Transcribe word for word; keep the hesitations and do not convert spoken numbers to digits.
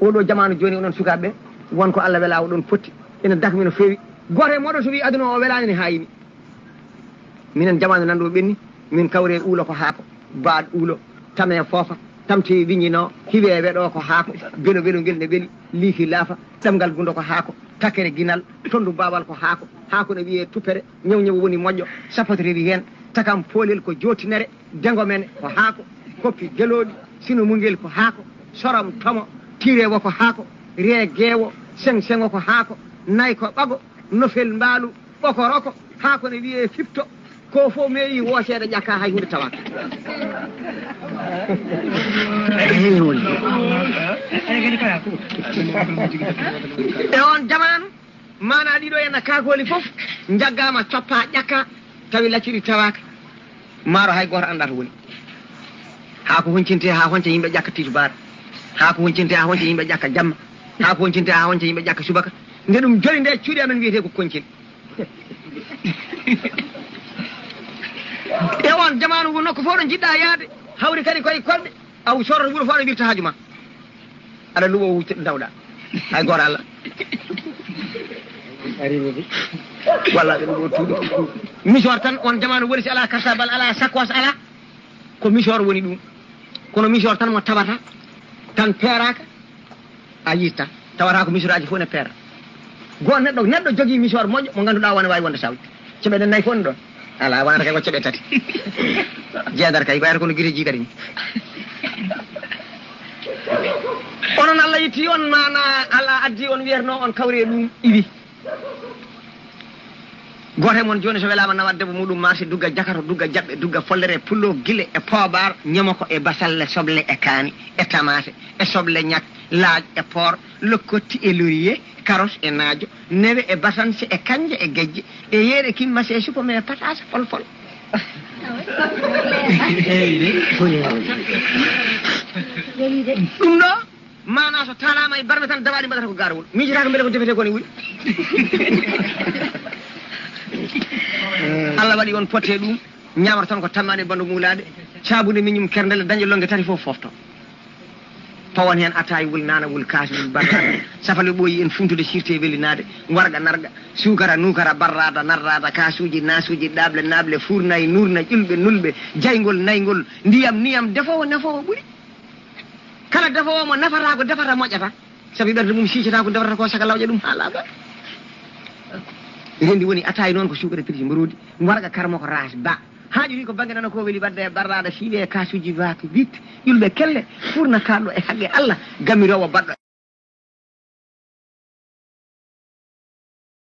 Oɗo jamaanu jooni, onon sukaaɓe, won ko Allah wela, oɗon potti, ina dakmi no feewi. Gooto e mooɗon so wii aduna o welaani, ne haayini. Minen jamaanu nan ɗo ɓenni, min kawre uulo ko haako, baaɗ uulo, tame foofa, tamte wiññino, hiwe weɗo ko haako, belo belo ngel ne weli, liifi laafa, ɗemngal gundo ko haako, takere ginal, tondu baawal ko haako, haako ne wiyee tupere, ñaw ñaw woni moƴƴo, sapot rewi heen, takam poolel ko jootinere, dengo men ko haako, koppi gelooɗi, sino mungel ko haako, sorom tomo, tirewo ko haako, ree geewo, seŋ seŋo ko haako, nayi ko ɓago, nofel mbaalu, ɓokoroko, haa ko ne wiyee fipto, ko fof meeyi wooseede ƴakka hay huunde tawaaka. E on jamaanu, maana ɗiɗo ena kaakooli fof njaggaama, coppa, ƴakka, tawi lacciri tawaaka. Maaro hay gooto anndaa to woni. Haa ko honcinte haa honca yimɓe ƴakka tijbaar. Haa ko honcinte haa honca yimɓe ƴakka jamma. Haa ko honcinte haa honca yimɓe ƴakka subaka. Nde ɗum joni nde cuuɗi amen wiyetee ko koncin. E on jamaanu ngu nokku fof ɗo njiɗɗa yaade, hawri kadi koye kolɗe, aw soorata wuro fof aɗa wirta haaju ma. Aɗa luɓo wucce ndawɗa. Hay gooto Allah. Walla ɓe ɗum ɗo tuuɗi. Misor tan on jamaanu woni si alaa cartable, alaa sacoche, alaa. Ko misor woni ɗum. Kono misor tan mo tawata, tan peeraaka, a yitta. Tawata ko misoraaji fof ne peera. Go neɗɗo, neɗɗo jogii misor moƴƴo mo ngannduɗaa wona waawi wonde sawdi. Ceɓe ɗen nayi fof ne ɗon. Alaa, wonata kay ko ceɓe tati. Jeedar kay, ko wayata kono gite jii kadi ni. Onon Allah yitti on, maana Allah addi on wiyatno on kawri e ɗum iwi. Gooto e mon jooni so welaama nawat debbo muɗum marché, dugga jakato, dugga jaɓɓe, dugga follere, pullo, gile e poobar, ñamoko e basalle, soble e kaani, e tamaate, e soble ñak, laaj e poor, lokkotti e loriye, karos e naajo, newe e batanse e kanje e gejje, e yeeɗe kimmase e supome e pataase folfol. Ɗum ɗo, maana so taalaama e barme tan, dawaaɗi mbaɗata ko gaarawol. Miijotako mbele ko defetee ko ne ɓuri. Allah waɗi on potte ɗum, ñaamata tan ko tammaani e banndo muulaaɗe, caabunde miñum kerndele, dañde lonnge tati fof fofto. Pawon heen ataay wul, naana wul, kaas wul, barraada, safale ɓooyi en funtude, sirte welinaade, warga narga, suukara nuukara, barraada narraada, kaasuuji naasuuji, ɗaaɓle naaɓle, fuurnayi nuurna, ƴulɓe nulɓe, jayngol nayngol, ndiyam niyam, defoowo nafoowo ɓuri. Kala defoowo mo nafata ko defata moƴƴata, sabi ɓernde mum siicata ko defata ko, saka lawƴa ɗum haa laaɓa. Rendi woni ataay noon ko suukara, pirji mburuudi, warga karmo ko raas ba. Haaju wi ko bannge nana ko weli wadde e barraada, siiwe e kaasuuji, waaki, bit, ƴulɓe kelle, fuurna kaaɗɗo e haqqe Allah, gamiroowo baɗɗo.